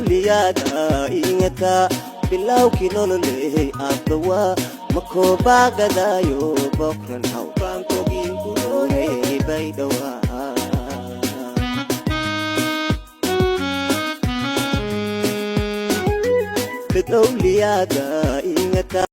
ܠະຍະດາອິງກະ ເປັນລາວຂີ້ນົນເລີຍອາກຕະວາ ມາຂໍບາກະດາໂຍ ບອກເຮືອນເຮົາ ບາງກອກອິງກຸໂລເຮ ໄປດະວາ ເປັນເອົາເລຍະດາອິງກະ